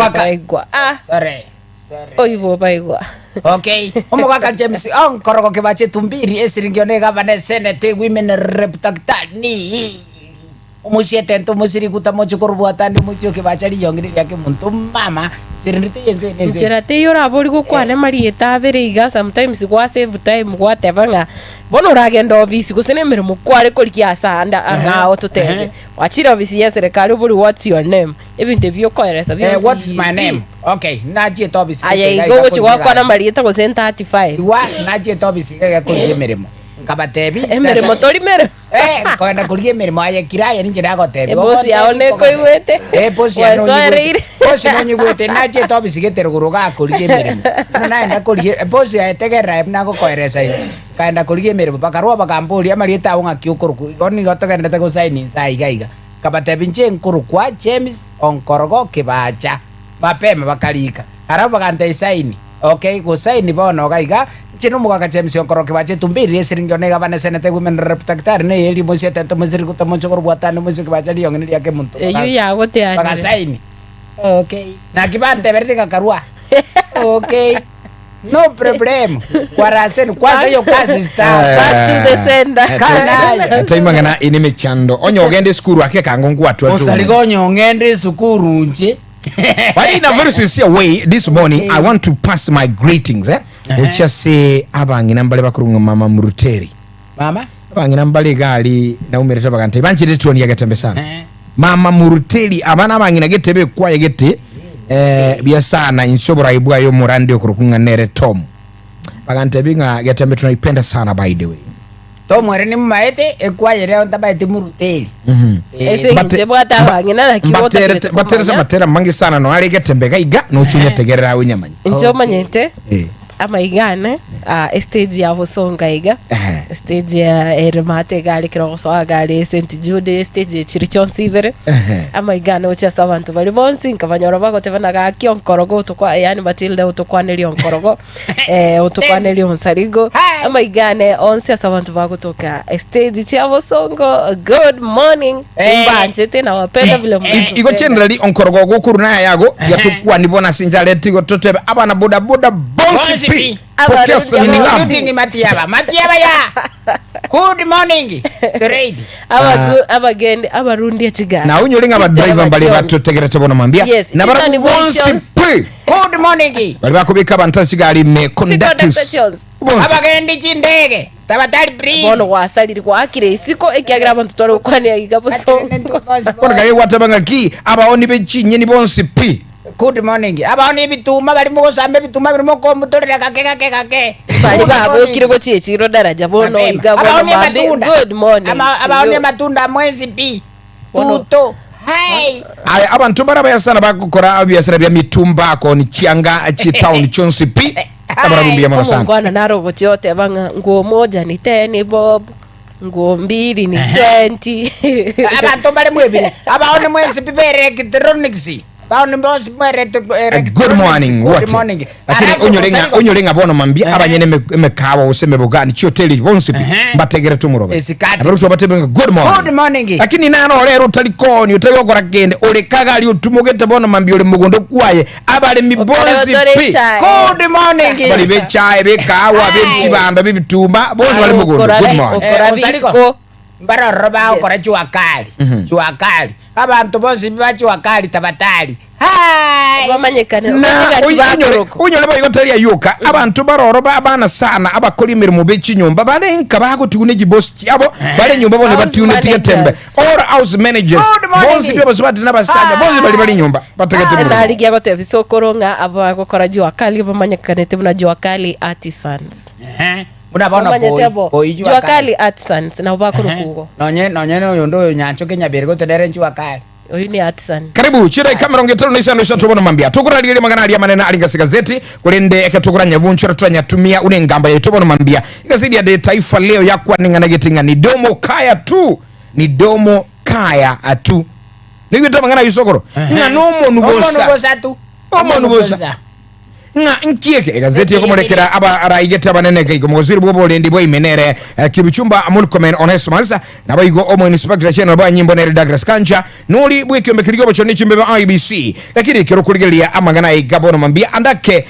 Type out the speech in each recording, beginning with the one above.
Omogaka- Obaigwa. Ah, Sorry. Sorry. oibo obaigwa. Okay. Omogaka James onkorogo kebache tumbiri esiringi one gavana esenate women rep daktari ni omosie tente omosiri guta moche korobwata ande omosie okebacha riyongi riria kemonto mama nchera teiyo ense ene ense Nchera teiyo orabori gokwana amarieta abere iga sometimes gwa save time gwateba ng'a bono oragenda ofisi gose na emeremo kware korigia ase ande ang'ao totebe gwachire ofisi ya eserekari obori what's your name ebinto ebi okoeresa Eh, bionsi what is my pi. name? Okay, nachiete ofisi Aye gete iga igo iga ogochi korigia gwakwana egasi. amarieta gose 35 Igwa nachiete ofisi iga iga korigia emeremo. Nkabatebi emeremo tori meremo Eh, nkoenda korigia emeremo aye kira aye ninche nagotebia. Ebosi yao nekoigwete. Eh, bosi yane Gwesoereire. onyigwete. Bosi nonyigwete nachiete ofisi gete rogoro igaa korigia emeremo. Buna naenda korigia eh, bosi aye tegerera aye buna agokoeresa iga. Nkaenda korigia emeremo bakarwa bakamboria amarieta ao ng'aki okorokwa igo nigo togenderete gosaini inse aiga iga. Nkabatebia inche nkorokwa James Onkorogo Kibacha. Mapema bakarika. Alafu bagantebia saini. Okay, gosaini bono iga iga, inche nomogaka James Onkorogo Kibacha etumbiri esiringi one egabana esenete women rep daktari neye eria mosie tente mosiri gota moche korobwatane mosie Kibacha riyong'ina riake monto Eyio baga- yagoteanire. bagasaini. Okay. Naki banteberetie ngakarua. Okay. No problem. Kwaraseni kwanza hiyo kazi star. Back to the sender. Kanayo. Taimang'ana ine emechando onye ogende esukuru ake ekango ngwatwa tu. Osariga onye ong'ende esukuru nche. But in a very sincere way this morning I want to pass my greetings eh gochia ase abang'ina mbare bakorwa mama Muruteri. Mama. Abang'ina mbare iga aria naumerete bagantebia bancherete tuoni ya Getembe sana. Eh. Mama Muruteri aba nabang'ina gete bekwaya gete eh, buya sana inse oborai bwaye omorandi okorokwa ng'a nere Tom. Bagantebia ng'a Getembe tunaipenda sana by the way. Tom ere nimumaete ekwaya ere ntabaete Muruteri. Eh, Ese Mbate- inche bwate abang'ina naki Mbaterete otakerete mbaterete komanya. amatera amange sana noare Getembe iga iga noche onyetegerere awe onyamanye. Inche omanyete Eh. Amaiga ane, ah, estage ya bosonga iga, Ehe. estage ya ere maate iga are ekero ogosoa iga are St Jude, estage echire chionsi ibere, Ehe. amaiga ane gochia ase abanto baria bonsi, nkabanyora bagoteba na gaki onkorogo otokwa yaani Matilda otokwaneria onkorogo, otokwaneria onsarigo, Hi. amaiga ane onsi ase abanto bagotoka estage chia bosongo, good morning, Eh. nimbanchete nawapenda vile I- igo mnatupenda. generally onkorogo ogokorwa naye ayago tiga tokwani bono ase inche arete igo totebe abana boda boda bonsi Bonsi pi pi. pokea Abarundi salamu. Including Matiaba. Matiaba ya. Good morning. Straight. Abagu- abagendi abarundi echigari Na onyore ng'a abadriver mbare batotegerete bono mambia Yes, na barabwo chitani bonsi bonsi. pi Good morning. bari bakobeka abanto ase chigari ime Chiconductor conductors chionsi. bonsi Abagendi chindege. Tabatari please. Bono gwasarire gwaakire isiko ekiagera abanto tware gokwania iga bosongo. Bono kaye gwateba ng'aki abaoni be chinyeni bonsi pi. Good morning. Abaoni ebituma bari mogosamba ebituma biri mokombutorera gake gake gake. Bari Good morning. babokire gochia echiro daraja bono Mapema. iga bono Abaoni mambi amatunda. good morning. Ama- to Abaoni you. amatunda mwensi pi. Bono- Tuto. Hai. Aya abanto bare abaya sana bagokora ebiasara bia mitumba koni chianga chitown chionsi pi abarabwo mbuya mono sana. Omongwana naro ogochia oteba ng'a nguo moja ni 10 bob, nguo mbili ni 20. Abanto mbare mwebire. Abaoni mwensi pi be electronics. Baoni bonsi mwe Eh, good morning Good wote. morning. Lakini Alafu onyore ng'a Osarigo- onyore ng'a bono mambia Ehe. abanyene eme- emekawa gose emebogani chihoteli bonsi pi Ehe. mbategerete omorobe. Esikati. Abaruti babatebe ng'a good morning. Good morning. Lakini naro rero otari kooni otari gokora kende ore kagari otumogete bono mambia ore mogondo kwaye abaremi Okare bonsi otore pi echae. Good morning. bari bechae bekawa bechibando bebitumba bonsi bari mogondo Okora- good morning. okora Eh, Osarigo. bisiko. Mbarororo bagokora jua kali, jua kali. Abanto bonsi ba jua kali tabatari. Hai! Bamanyekane, Na bamanye gaki onyore bakorokwa. onyore boigo tari ayoka abanto baroro ba abana sana abakori emeremo be chinyomba bare nka bagotigwa ne chibosi chiabo bare nyomba bono House batiuneti getembe managers. all house managers Good morning. bonsi pi abasubati na abasacha bonsi bari bari nyomba batagete emeremo Narigia gotebia sokoro ng'a abagokora jua kali bamanyekanete buna jua kali artisans. Ehe. Buna bono Bamanyete boi, abo boi jua jua kali. kali artisans nabo bakorokwa igo. Nonye nonye noyonde oyo Nyanchoke Nyabere gote nere jua kali. Oyio ni artisan. Karibu chidaika 55 bono mambia tokorarigereria amang'ana aria amanene aria ase egazeti korende ekero tokoranyabunchora toranyatumia buna engamba yaito bono mambia egazeti ya The Taifa Leo yakwaning'ana gete ng'a ni domo kaya tu ni domo kaya tu nigo amang'ana ayio sokoro ng'a nomonu Omonu bosa bosa tu. Omonu bosa. Ng'a nki eke egazeti ekomorekera abaraigete abanene iga omogosiri bw'oborendi bwa ime nere Kipchumba Murkomen Onesmus, naboigo omoinspector general bw'abanyimbo nere Douglas Kanja, nori bw'ekiombe keria ki'obochori ne chimbebe IEBC. Lakini ekero okorigereria amang'ana aya iga bono mambia ande ake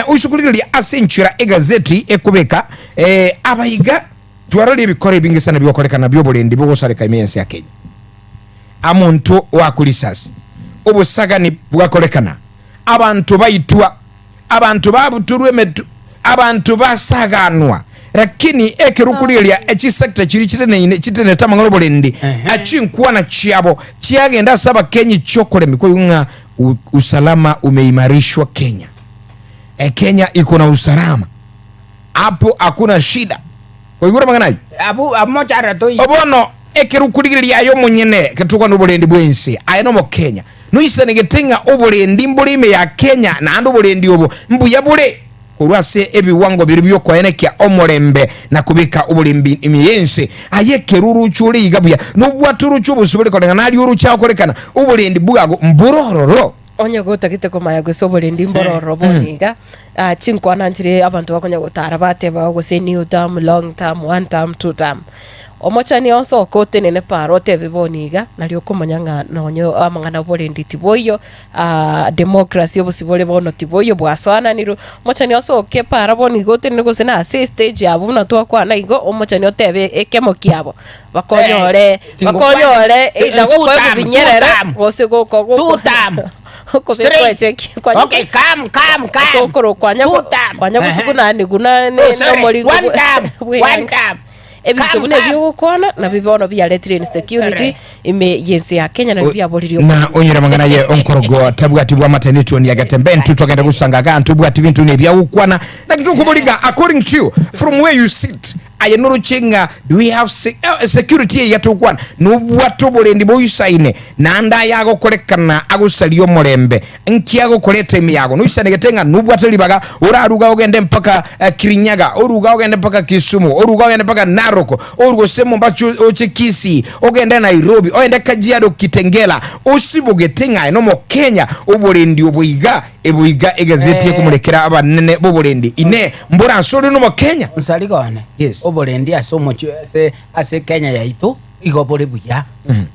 oise korigereria ase enchera egazeti ekobeka abaiga twarorie ebikora ebinge sana bigokorekana bi'oborendi bogosareka ime y'ense ya Kenya. Amonto oakwa risasi, obosagani bwakorekana, abanto baitwa, abanto babutorwa emetwe, abanto basaganwa. Lakini ekero okorigereria chisector chiria chiteneine chitenenete amang'ana oborendi, chinkwana chiabo chiagenda ase abakenyi chiokoremia koigwa ng'a usalama umeimarishwa Kenya. Kenya iko na usalama hapo hakuna shida. Koigure amang'ana ayio? Abwo abwo mocharere toiyo. Bono ekero okorigereria aye omonyene, ekero tokwana oborendi bw'ense, aye nomokenya, noisanegete ng'a oborendi mbore ime ya Kenya, naende oborendi obo mbuya bore korwa ase ebiwango biria bi'okoenekia omorembe na kobeka oborembi ime y'ense. Aye ekero oroche ore iga buya, nobwate oroche obosibore koreng'ana aria oroche agokorekana, oborendi bwago mbore ororo. Onye gotagete komanya gose oborendi mbore ororo bono iga, chinkwana nchire abanto bakonya gotara bateba gose new term, long term, one term, two term. Omochani osoke otenene paaro otebe bono iga, nario okomanya ng'a nonye amang'ana oborendi tiboiyo, democracy obosibore bono tiboiyo bwasoananirwe. Omochani osoke paara bono iga otenene gose nase estage yabo buna twakwana igo, omochani otebe ekemo kiabo. Bakonyore, bakonyore either Two gokoe term, two bobinyerere term. gose goko Two goko term. okobekwa Straight. echeki kwanya Okay, come, come, come. sokoro kwanya Two term. kwanya Ehe. gosugunanigwa Oh, sorry. nomorigo One term. bwe- One term. ebinto Come, buna come. ebi ogokwana nabio bono biaretire insecurity Sorry. ime yense ya Kenya nabio biaboririe na onyore amang'ana aye onkorogo tabwati bwamate netoni ya getembe ntu twagenda gosanga iga ntobwati binto buna ebia gokwana naki tokoboriga according to you from where you sit Aye noroche ng'a do we have se eh, security eye togokwana nobwate oborendi boisaine naende aya agokorekana agosaria omorembe nki agokoreta ime yago noisanegete ng'a nobwate ribaga oraruga ogende mpaka eh, Kirinyaga oruga ogende mpaka Kisumu oruga ogende mpaka Narok oru gose Mombasa oche Kisii ogende Nairobi ogende Kajiado Kitengela osibogete ng'a aye nomokenya oborendi obo iga Eboiga egazeti ekomorekera abanene b'oborendi, Inee, mbore asore nomokenya? Onsariga one, Yes. oborendi ase omochie ase ase Kenya yaito igo bore buya.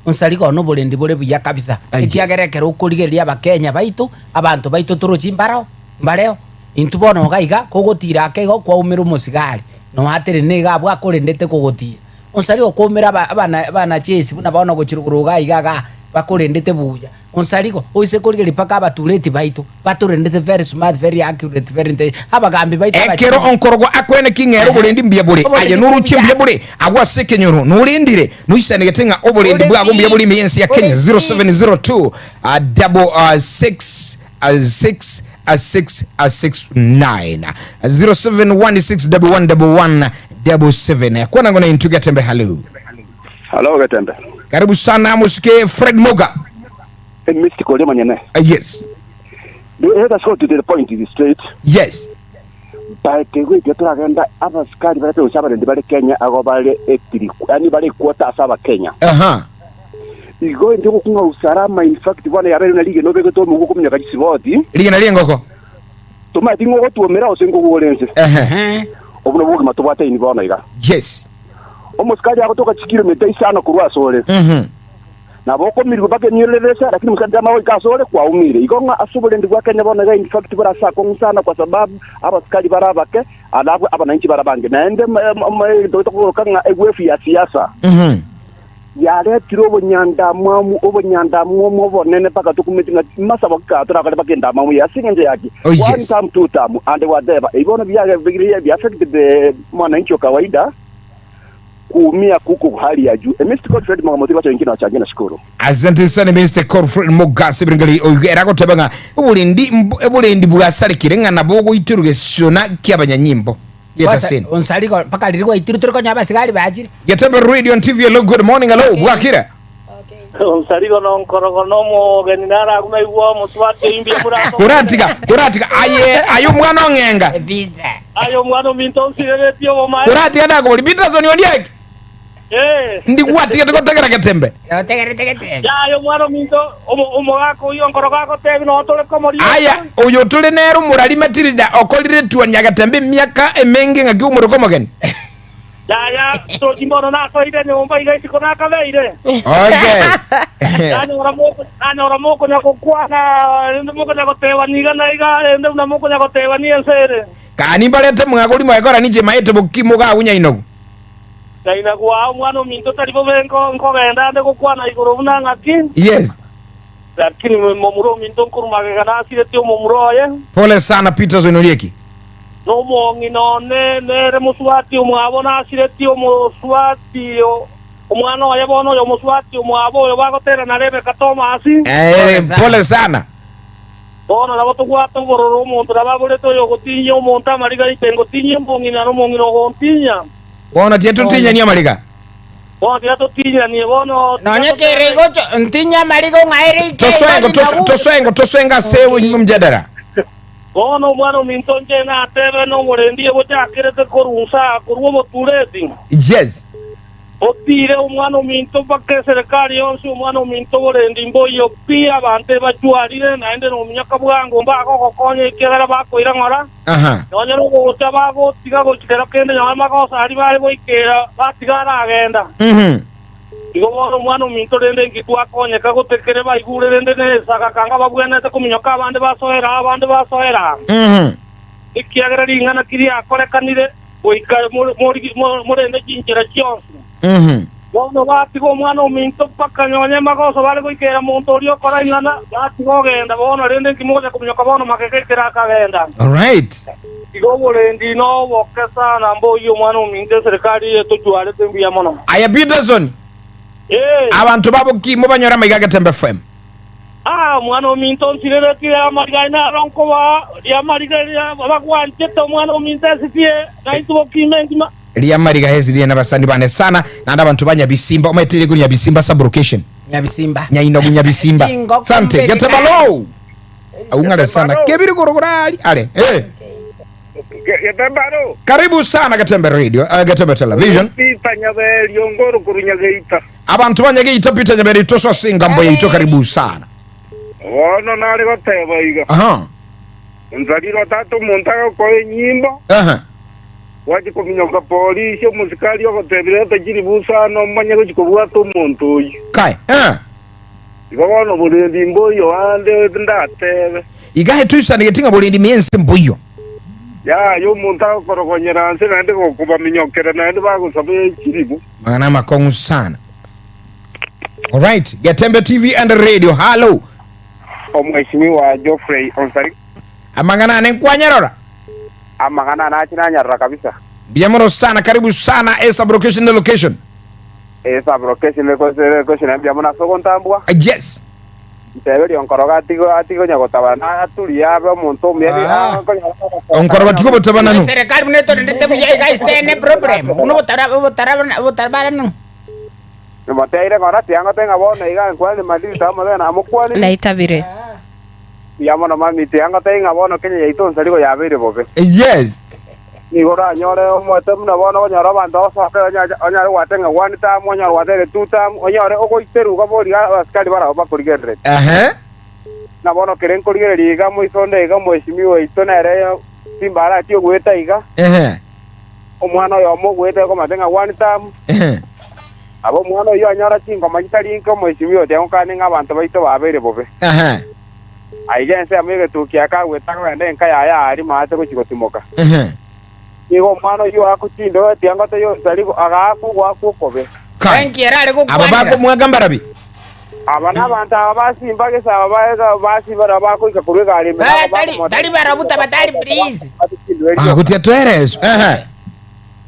Onsariga one oborendi bore buya kabisa. Ah, yes. Ekiagera ekero okorigereria abakenya baito, abanto baito torochi mbarao, mbareo. Intwe bono iga iga, kogotira ake igo kwaumera omosigari, noaterene iga abwo akorendete kogotira. Onsariga okoumera aba abana abanachesi buna bono gochia rogoro iga iga igaa, bakorendete buya. Onsarigo, oise korigereria mpaka abatureti baito, batorendete very smart, very accurate, very intelligent, abagambi baito Ekero abachenu. onkorogwa akoeneki ng'a ere oborendi mbuya bore, Oborendi aye noroche mbuya. mbuya bore agwo ase ekenyoro, norendire, noisanegete ng'a oborendi Bore bwago mbuya pi, bore ime y'ense ya bore Kenya. pi. 0702 double 6 6 6 6 9 0716 11 11 77 kwana ngona intwe Getembe hello Halo Getembe. Karibu sana mosike Fred Moga. Mystic oria monyene. Yes. Let us go to the point straight. Yes. By the way, turagenda abasikari barete gose abarendi bare Kenya ago bare etiriku yani bare equota ase abakenya. Aha. Igo inde gokung'a usalama in fact bwana yabere na rigena obegete omoguo okominyoka chisiboti. Rigena riengoko. Tomaeti ng'o ogotuomera gose ngogwore ense. Ehe. Obo nobwo obogima tobwate inwe bono iga. Yes. Omosikari agotoka chikilomita isano korwa asore. Nabo okomirigwa mpaka emiorero esa, lakini omosikari tamanya goika asore, kwaumire. Igo ng'a ase oborendi bwa Kenya bono iga in fact bore ase akong'u sana kwa sababu abasikari bare abake, alafu abananchi bare abange. Naende egento tokoroka ng'a egwefu ya siasa yaretire obonyandamwamu obonyandamwamu obonene mpaka tokumeti ng'a masabo ki kaa torakore mpaka endamwamu eye ase eng'encho yaki? Oh, One yes. term, two term, and whatever. Ebi bono bia bia affected mwananchi wa kawaida Kuumia kuko hali ya juu. Mr. Godfred Mwaka Motiri wacha wengine wachangie nashukuru. Asante sana Mr. Godfred Mogase Biringali oyo eragoteba ng'a oborendi mb- oborendi bwasarekire ng'a nabo ogoiterwa gesona ki'abanyanyimbo Kwanza, getaseni. onsarigo mpaka riria gwaitirwe tore konya abasigari bachire. Getembe Radio and TV hello good morning hello bwakire. Onsarigo nonkorogo nomogeni naragume igwa omosubati oimbia murako. Koratiga koratiga aye aye omwana ong'enga. Vita. Aye omwana ominto onsireretie obomaene. Koratiga nakobori Peterson ondieki. Eh. Ndi gwatigete gotegera getembe? Otegerete getembe. Yaya omwana ominto, omo- omogaka oyio nkoroka agotebi noo tore komoria. Aya, oyo tore nere omorari Matilda okorire etuoni ya getembe emiaka emenge ng'aki omoreke omogeni. Yaya, tochi mbono nasoire nyomba iga isiko nakabeire. Okay. Nanyora moko- nanyora mokonya gokwana rende mokonya gotebania iga na iga rende buna mokonya gotebania ense ere. Kani mbarete mwagori mwekora ninche maete bokimo gagunya inogu. Na inagwa omwana ominto tari bobe nko- nkogenda ande gokwana igoro buna ng'aki. Yes. Lakini momura ominto nkorwa magega nasiretie omomura oye. Pole sana Peterson Olieki. Na omong'ina one nere mosubati omwabo nasiretie omosubati omwana oye bono oyo omosubati omwabo oyo bagotera na Rebeka Tomasi. Eh, pole sana. Bono nabo tobwate obororo omonto nabo aborete oyo ogotinyia omonto amariga inche ngotinyia omong'ina na omong'ina ogontinyia. Bono tiga totinyanie amariga. Bono tiga totinyanie bono tiga Nonye kere totebe. igo cho- ntinye amariga ong'aere ike iga Tosoengo rinagu. tosoengo tosoengo ase omjadara. Bono omwana ominto inche natebe nomorendi obochakerete korwa inse aa korwa obotureti. Yes. Otiire omwana ominto mpaka eserekari yonsi, omwana ominto oborendi mboiyo pi, abanto ebachwarire, naende nominyoka bwango mbagogokonya ekiagera bakoira ng'ora. Aha. Nonya nogocha bagotiga gochia kero kende nonya magoso aria bare goikera batiga aragenda. Mhm. Igo bono omwana ominto rende inki twakonyeka gotekere baigure rende nesaga kanga babwenerete kominyoka abande basoera aa abande basoera aa. Mhm. Ekiagera ring'ana ki riakorekanire goika morende chinchera chionsi. Mhm. Bono batiga omwana ominto mpaka nonya magoso bare goikera monto oria okora ing'ana, batiga ogenda. Bono rende inki mogocha kominyoka bono magega ekero akagenda? Alright. Igo oborendi noboke sana mboyie omwana ominto eserekari eye tochwarete mbuya mono. Aye Peterson, Ee. abanto babo ki mobanyore amaiga Getembe FM? Aa, omwana ominto nsireretie amariga aye naro nkobaa, riamariga riria bagwanchete omwana ominto esitie, na intwe bokima engima. Riamariga Heziri nabasani bane sana naende abanto ba Nyabisimba omanyete rigoro Nyabisimba sub-location Nyabisimba. Nyainogu Nyabisimba Chingoko sante mbere Getebalo aung'are sana Getebalo. kebiri gorogoro ari are eh Getebalo. karibu sana Getembe radio Getembe television Peter Nyaberio ngoro korwa Nyageita. Abanto ba Nyageita Peter Nyaberi toso ase engambo yaito karibu sana. Bono nare goteba iga, Aha. Onsarire tata omonto agokoa enyimbo, Aha. gwachia kominyoka polisi, omosikari ogotebire reta chiribu sana omanye gochia kobwata omonto oyio. Kai. Eh. Igo bono oborendi mboiyo aande ndatebe. Iga etoisanegeti ng'a borendi mense mboiyo. Yaya omonto agokorogonyera nse naende gokobaminyokera naende bagosaba echiribu. Mang'ana amakong'u sana. Alright, Getembe TV and Radio. Hallo. Omweshimiwa Geoffrey Onsari. Amang'ana ane nkwanyarora. Amang'ana ane achi nanyarora kabisa. Mbuya mono sana, karibu sana e sublocation ne location. E sublocation location mbuya mono ase ogontambua. Yes. Nteberie onkoroga atige atige onya gotabana aturie abe omonto omuya Ah. Onkoroga tiga obotabananu. Serikali buna etorendete buya iga is there any problem? Buna obotara obotara obotabaranu. Moteire ng'ora tiga ngote ng'a bono iga nkwane Madrid amo namokwanire. Naitabire. Mbuya mono mami, tiga ngotebie ng'a bono Kenya yaito nsarigo yabeire bobe. Yes. Nigo oranyore omoete buna bono okonyora abanto bagosoka onyare gwate ng'a one term, onyare gwate two term, onyore ogoiterwa iga bori iga abasikari barabwo bakorigerereti. Ehe. Buna bono kere nkorigereria iga moiso onde iga omweshimiwa oito nere Simba arachie goeta iga, Ehe. omwana oyomo ogoeta okomate ng'a one term, Ehe. Nabo omwana oyio anyora chingoma chitari inke omweshimiwa otiga gokania ng'a abanto baito babeire bobe. Ehe. Aiga ensemo y'egetuki akagweta akagenda enka yaye aaria maate gochia gotimoka. Ehe. Nigo omwana oyio oakwa chindoe tiangote y'omusarigo, agaakwa ogoakwa okobe. Kai. Enki ere are Aba gokwanera? bakomwaka mbarabi. Aba nabanto aba basimba gese aba baega basimba nabo bakoika korwa egari ime Eh, nabo tari bakomota tari barabwo tabatari please. bate chindoe Ah, rioka. gotia twereso. Ehe.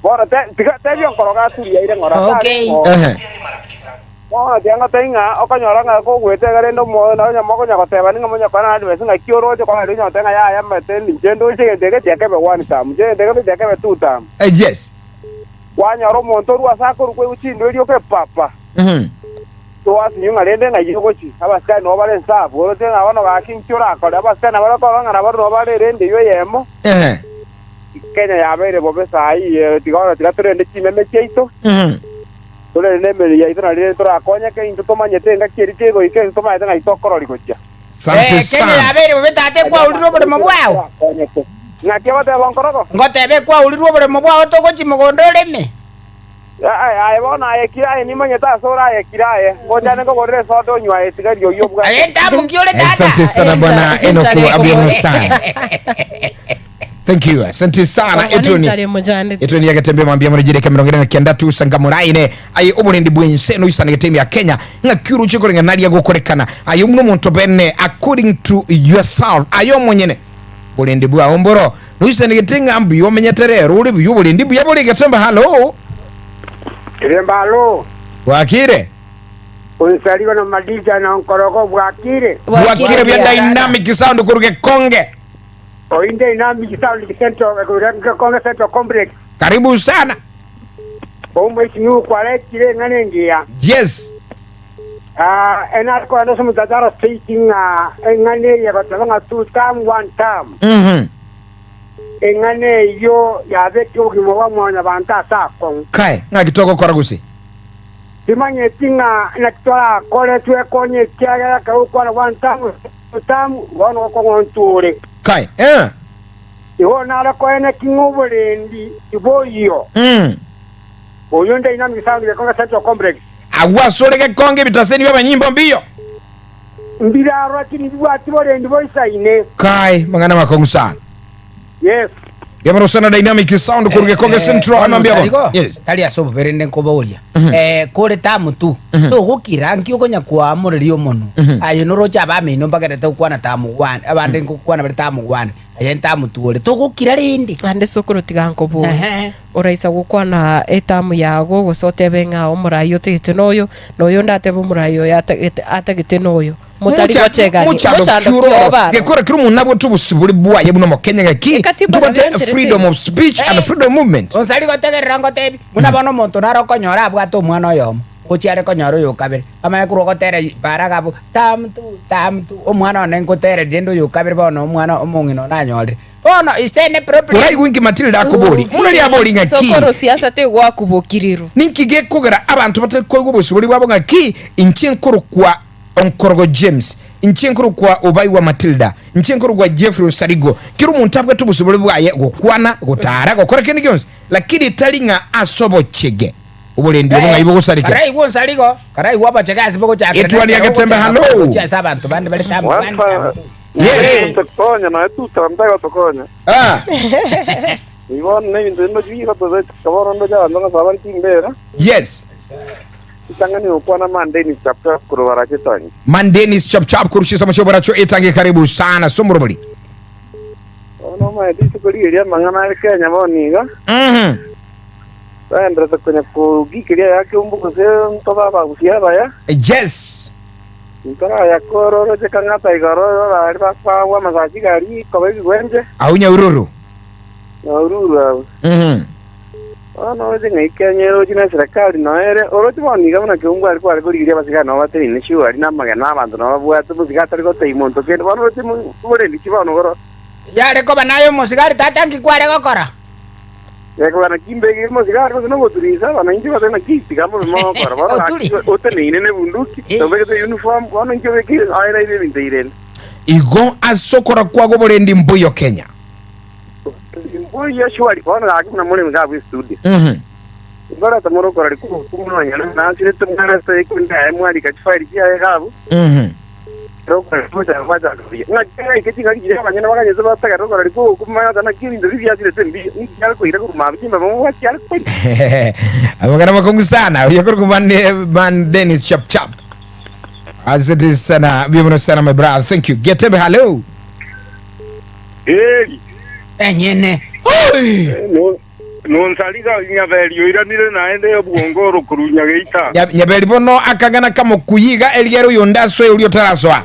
Bono te, tiga tebia onkoroga aturia aire ng'ora tari Okay. ng'o. Ehe. Bono tiga ngotebie ng'a okonyora ng'a kogoeta iga rende omoyo nonye mokonya gotebani ng'a monye kwana advice ng'aki oroche kwana riria onye goteba ng'a yaya omanyete ninche ndoche egento eke tiga kebe one term, inche egento eke tiga kebe two term. Eh, yes. Kwanyora omonto orwa ase akorwa kwaigwa chindwe erio okepapa. Mhm. Togasinywa ng'a rende ng'ai ogochia, abasikari nabo bare nsabu, oroche ng'a bono gaki inki orakore, abasikari nabo bakorora ng'a nabo nabo bare erende eyio eyemo. Ehe. Kenya yabeire bobe saii, tiga bono tiga torende chimeme chiaito. Mhm. Torende emeremo yaito na riria torakonyeke, intwe tomanyete engaki eria kegoika, intwe tomanyete ng'ai tokorori gochia. Asante Eh, Kenya sana. yabeire bobe tata ekwaurire oboremo bwao. Torakonyeke. Ng'aki ogoteba nkorogo? Ngoteba ekwaurire oboremo bwao togochia mogondo oreme. Aye, aye bono aye kira aye nimanyete ase ore aye kira aye. Ngocha nkogorere esoda onywe aye tiga riogi obwate. Aye ntamoki ore tata. Asante sana bwana Enock Abieno sana. Thank you. Asante sana Etoni. Nchare mochandete. Etoni yagetembe mambia muri jireke 49 usanga muraine aye oborendi bwense no isana getemi ya Kenya ng'aki uruche korenga naria gokorekana aye omuno omonto bene according to yourself aye omonyene borendi bwao mboro noisanegete ng'a mbuya omenyete rero ore buya oborendi mbuya bore getembe hallo Getembe hallo. Bwakire Onsarigo na Madija na Nkorogo bwakire. Bwakire buya dynamic sound korwa Gekonge. Oinde Dynamic Sound Central Gekonge Central Complex. Karibu sana. Omweshimiwa kwaretire eng'ana engiya. Yes. Ah, enare kogenda ase omotacharo state ng'a eng'ana eye egoteba ng'a two term one term. Mhm. Eng'ana eyio yabekire obogima bwa mwanyabanto ase akong'u. Kae, ng'aki togokora gose? Timanyeti ng'a naki torakore twekonye ekiagera ekero gokwana one term two term bono gokong'ontwa ore. Kae, eh. Igo nare koeneki ng'a oborendi tiboiyo. Mm. Oyio Dynamic Sound Gekonge Central Complex. Agwo asore gekonge ebitaseni bi'abanyimbo mbiyo. Mbirarora ki nibibwati borendi boisaine. Kai, mang'ana makong'u sana. Yes. Gemarosana Dynamic Sound korwa Gekonge Central Bono amambia bono. Osarigo, Yes. tari ase obobe rende nkoboria Eh, kore tamu tu togokira nki okonya koamoreria omonwe aye noroche abamino mbagerete gokwana tamu one abande ngokwana bare tamu one aye ntamu tu ore togokira rende Naende sokoro tiga nkobore. Ehe. Oraisa gokwana etamu yago, gose otebe ng'a omorai otagete noyo, na oyonde atebe omorai oyo atagete atagete noyo. Motari gochegania. Mochando Mochando ki oro ki obaro? gekora kera omonto nabwate obosibore bwaye buna omokenya gaki Ekatiba ntobwate nabo yancherete freedom igo. of speech and freedom of movement. Onsari gotegerera ngotebi, buna bono omonto nare okonyora abwate omwana oyomo, gochia are konyora oyo okabere, amanye korwa ogotera paraga abwo, tamu tu, tamu tu, omwana one ngotereria rende oyo okabere bono omwana omong'ina one anyorire. Bono is there any problem? Oraigwe inki Matilda akobori? Buna riabori ng'a ki? Sokoro siasa tegwakubokirirwe. Ninki gekogera abanto batari koigwa obosibori bwabo ng'a ki? Inche nkorokwa Onkorogo James, inche nkorokwa Obaigwa Matilda, inche nkorokwa Jeffrey Osarigo. Kera omonto abwate obosibori bwaye gokwana, gotara, gokora kende gionsi, lakini tari ng'a ase obochege. Oborendi obo ng'ai bogosareka? Karaigwe Onsarigo, karaigwe obochege ase bogochakera Etwani ya nekero Getembe, ogochaka hallo. gochia ase abanto bande bare tamu one, tamu two. Yes. Tokonya naye tutambe gotokonya. Ah. Igo nebinto binde bigotobetika bono ndoche abanto ng'a sabari chimbera. Yes. Ritang'ani gokwana Man Dennis Chapchap korwa Baracho Etangi. Man Dennis Chapchap korwa chisemo chia Baracho Etangi karibu sana somorobori. Bono omanyete rituko riria amang'ana are Kenya bono iga. Mhm. Baenderete konya kogikeria aya keumbu gose ntobe abagusia abaya. Yes. Ntorayakore oroche kang'ata igoro orare bakwagwa amasachi gari koba ebigwenche. Au Nyaururu. Nyaururu abwo. Mhm. Bono oroche ng'a Kenya eroche na eserekari noyo ere oroche bono iga buna keumbu aria kware korigeria abasigari nabo bateneine sure na amagena abanto nabo babwate omosigari atari gotebia monto kende bono oroche oborendi ki bono igoro. Yare koba naye omosigari tata nki kware gokora? Gekogera naki mbegire omosigari gose nogoturisa abananchi gose naki tiga mbobe mogokora bono Oturi. gaki oteneine nebunduki Eh. obegete uniform bono inki obekire aye naire ebinto irende. Igo ase okora kwago oborendi mbuya Kenya. Mbuya surely bono gaki buna more iga abwo estudio. Mhm. Nkoreta more okora rikuku nonya nasirete mwarete ekunde yaye mwarika chifairi chiaye iga abwo. Mhm. Amang'ana makongu sana oyo korokwa man, man Dennis chap chap asante sana mbuya mono sana my brother thank you Getembe hello Eri, Enyene. nonsariga nyaberi oiranire naende obwongo orokorwa nyageita. Nyaberi bono akang'ana kamokuyiga erigere oyonde asoe oria otarasoa.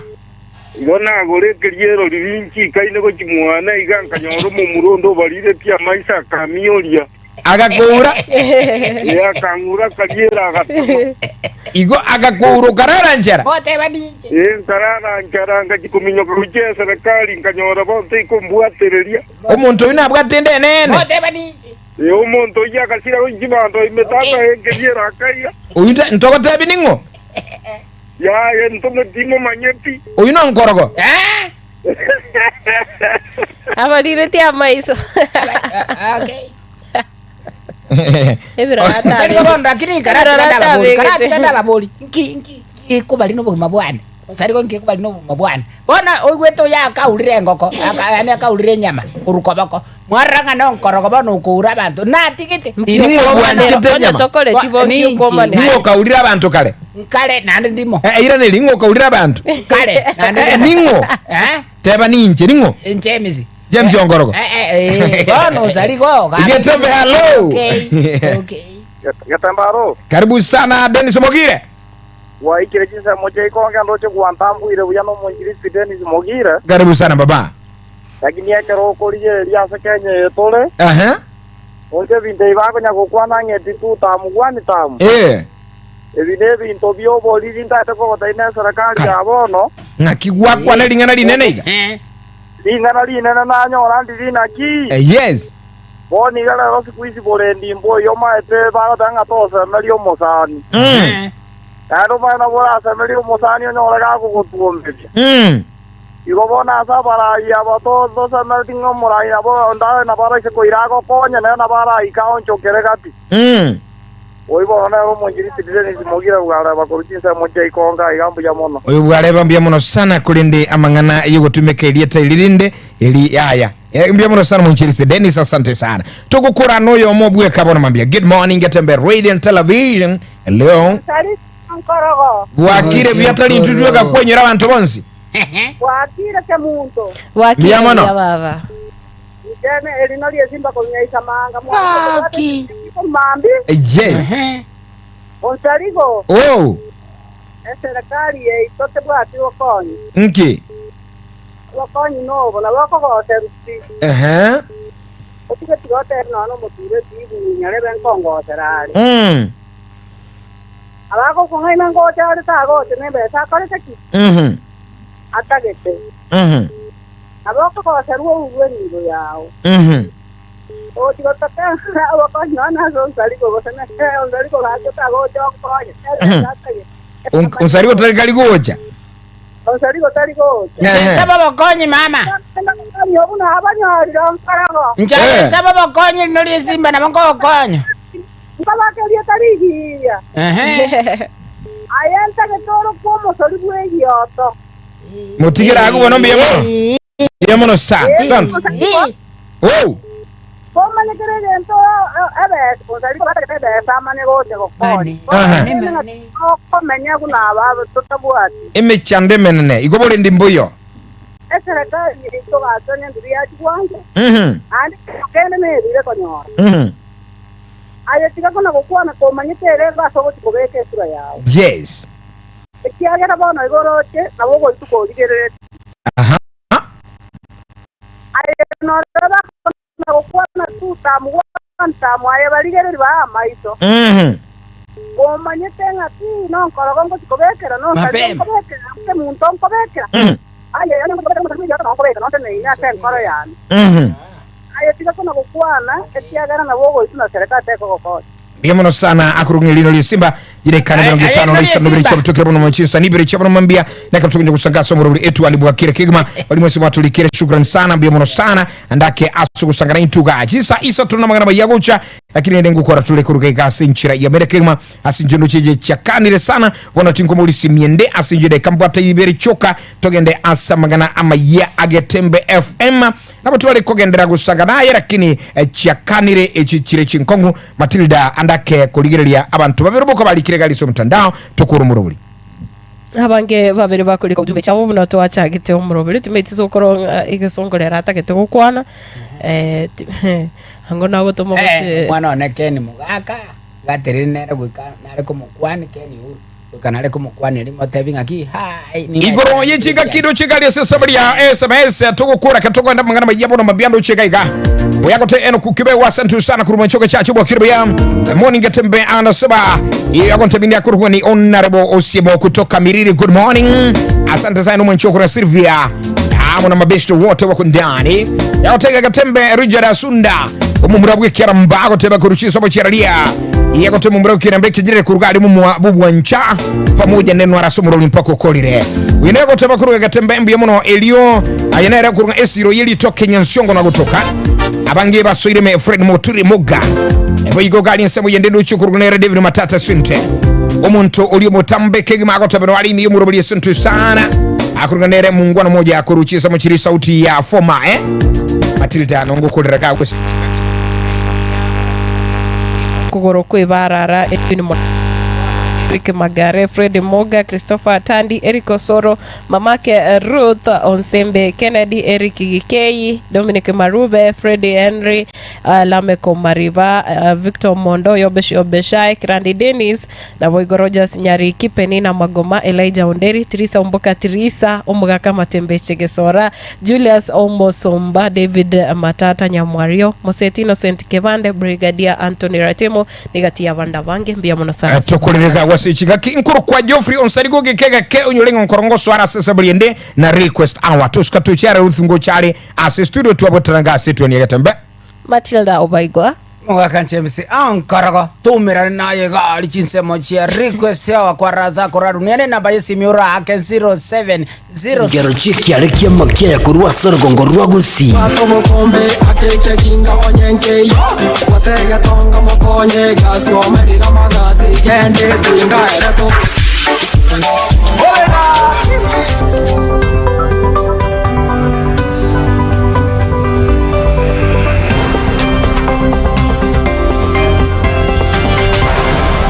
Igo nagorekeria erori rinchikaine gochia mwane iga nkanyora omomura onde obariretie amaiso akamioria. Agakoura. Ee, akang'ura akariera agatama. Igo agakoura okarara nchera. Goteba ninche. Ee, nkarara nchara ngachia kominyoka gochia eserekari nkanyora bonsi ikombwatereria. Omonto oyio nabwate ende enene. Goteba ninche. Ee, omonto oyio agasira gochia chibanto ime tata enkeria ere akaiga. Oyio nta- ntogotebi ning'o? Yaya, ntome timomanyeti. Oyio nonkorogo. Eh? Abariretie amaiso. Okay. Ebirora Osarigo bono lakini karatiga Ebirora ndababori, atabegete. karatiga ndababori. Nki nki nki ekobari na obogima bwane. Osarigo nki ekobari na obogima bwane. Bono oigwete oyo akaurire engoko, aka yaani akaurire enyama korwa koboko. Mwarora ng'a nonkorogo bono okoura abanto, natigete. Ning'o bwanchete enyama? tokoreti Wa- bonsi ninki? okomanera. Ning'o okaurire abanto kare? Nkare naende ndimo. Eh, iraneri, ning'o okaurire abanto? Nkare naende Eh, ndimo. ning'o? Eh? Teba ninche, ning'o? James. James Ongorogo. Eh, eh, eh, bono osarigo. Getembe, hello. Okay. Okay. Getembaro, Karibu sana Dennis Mogire. gwaikire chinsemo chia ikonge ndoche gwantambuire buya nomonjirisi Dennis Mogire, Karibu sana baba. lakini ekero okorigereria ase Kenya eye tore, Aha. oche ebinto ebi bakonya gokwana ng'a eti two term, one term. Eh. Ebi nebinto bi'oboriri ntaete kogotebi neserekari Kai. ya bono. Ng'aki gwakwana ring'ana rinene iga? Eh. Ring'ana rinene nanyora ndiri naki? Eh, yes. Bono iga rero siku hizi borendi mboiyo omaete bagoteba ng'a tosemerie omosani. Mm. Naende omanye nabo orasemerie omosani onyore gakogotuomeria. Mm. Igo bono ase abarai aba to- tosemereti ng'a omorai nabo onde nabo araise koira agokonye, nere nabo araike aonchokere gati. Mm. Oyio bono nere omonchirisi Dennis Mogire bwareba korwa chinsemo chia ikonga iga mbuya mono. Oyo bwareba mbuya mono sana korende amang'ana yogotumeka erieta eri rinde eri yaya. Eh, mbuya mono sana monchirisi Dennis asante sana. Togokora noyomo bweka bono mambia. Good morning Getembe Radio and Television. Hello. Tari nkorogo. Bwakire buya tari intwe tweka kwenyera abanto bonsi. Bwakire kemunto. Bwakire Mbuya mono. buya baba. Inche eri norio esimba korwa Manga Gaki. Mambi Yes. Ehe. Onsarigo Oh, eserekari yaito tebwati bokonyi nki? obokonyi nobo nabo okogoserusi Ehe. otige tigotere nonya omoture tigunya rebe nkongosera are Mm. abagokong'aina ngocha are tagocha nembesa akorete ki Mhm. atagete Mhm. Nabo okogoserwa ourwe enibo yao. Mhm. Ogochia gotaka obokonyi nonya nase onsarigo gose nere onsarigo gaki otagocha onkonye. Nere atagete. Un- Onsarigo tari kari gocha. Onsarigo tari gocha. Inche Ehe. nsaba obokonyi mama. Naende obokonyi obwo nabanyorire onkorogo. Inche Eh. nsaba obokonyi rino ri'esimba nabo nkogokonya. Nkobaka erieta rigiya. Ehe. Aye ntagete orokwe omosori bw'egioto. Motigere agwo bono mbuya mono. Mbuya mono sana. Asante. Oh. Komanye kera egento ebesa, onsari kobatagete ebesa amanye gocha gokonya. Aha. Okomenya buna aba totabwati. Emechando emenene igo borende mbuyo. Eserekari yaito gatonya ndiri yachigwancha, Mhm. naende kende nerire konyora. Mhm. Aye tiga kona gokwana komanyete ere ase ogochi kobeka esura yao. Yes. Ekiagera bono igo oroche, nabo ogoitwa korigereretie. Aha. Aye nore bakona gokwana two term, one term, aye barigereria bae amaiso. Mhm. Omanyete ng'a ki nonkorogo ngochi kobekera, nonsaria Mapema. nkobekera, kemunto nkobekera. Mhm. Aye onye nkobekera omonto bw'ebiato nabo nkobeka, nonteneine ase enkoro yane. Mhm. Aye tiga kona gokwana, ekiagera nabo ogoitwa na serikali tekogokonya. Mbuya mono sana akorong'e rino riesimba jirekane Aye, mirongo aye, etano rino na isano riesimba. bire chiabutukire bono mochisa nibire chiabono mambia nakatukunja kusangasa omorobori etu alibwakire kegima bali mwese mwatulikire shukran sana mbuya mono sana andake asu gusangana intuga chisa isa tuna magana bayagocha lakini ende ngukora tule kuruka igasi nchira ya mere kegima ase inchendo cheche chiakanire sana bono tinkomorisi miende ase inchendo ekambwata ibere choka togende ase amang'ana amaya agetembe fm nabo tware kogendera gosaga naye lakini eh, chiakanire echi chire chinkong'u matilda andake korigereria abanto babere boko barikire gari ase omotandao tokore omorobori Abange babere bakorika ujumbe chiabo buna twachagete omoroberi timeti sokoro ng'a egesongo rero atagete gokwana eh, ti- ango nagotoma Eh, goche omwana one Ken Mogaka, gaterire nere goika nare komokwania Ken Uhuru. Goika nare komokwaneria motebi ng'aki, Hai, ning'aete Igoro ye chingaki ndoche gari ase esabari ya SMS togokora ke togenda mang'ana maiya bono mambia ndoche gaiga oyagote eno kukibe asante sana kuruma nchoke chacho bwakire buya morning getembe anasema yagonte bindi akuruhuwa ni honorable Osiemo kutoka Miriri good morning asante sana mwanchoko na Sylvia amo na mabeshte wote wako ndani yagotega gatembe Richard Asunda. Omomura bw'ekiara mba agoteba korwa chinsobo chiararia yegoteba omomura bw'ekiara mba ekejirire korwa gari momwa bobwancha pamoja nenwara ase omorori mpaka okorire. Oyo nere goteba korwa egetembe mbuya mono erio aye nere korwa esiro ye ritoke nyansiongo na gotoka abange basoire me Fred Moturi Muga eboigo gari ensemo yende ndochio korwa nere David Matata Sinte omonto oria omotambe kegima agoteba no ari ime y'omorobori esinto sana akorwa nere mungwana moja akorwa chinsemo chiri sauti ya foma eh Matilda nongokorera gagwe Kogoro kw'ebarara Edwin Eric Magare, Fred Moga, Christopher Atandi, Eric Osoro, Mamake Ruth Onsembe, Kennedy Eric Gikei, Dominic Marube, Freddy Henry, uh, Lameko Mariba, uh, Victor Mondo, Yobesh Obeshai, Kirandi Dennis, Naboigo Rogers Nyariki, Penina Magoma, Elijah Onderi, Tirisa Omboka Tirisa, Omogaka Matembe Chegesora, Julius Omosomba, David Matata Nyamwario, Moseti Innocent Kebande, Brigadier Anthony Ratemo, nigati y'abande abange. Mbuya mono sana ase Tokorereka gwase chigaki nkoro kwa Geoffrey Onsari gogeke gake onyore ng'a nkoro ngoswara ase esaburi ende na request hour tosuka tochiare Ruth ngochare ase studio twabotana ase twani egetembe. Matilda Obaigwa. Mogaka James, Ankaraga, toumerane naye iga aria chinsemo chia request hour kwa Razak Orarunia ne namba y'esimi oraake 070. Chingero chi'ekiare ki'amakiaya korwa ase orogongo rwa Gusii.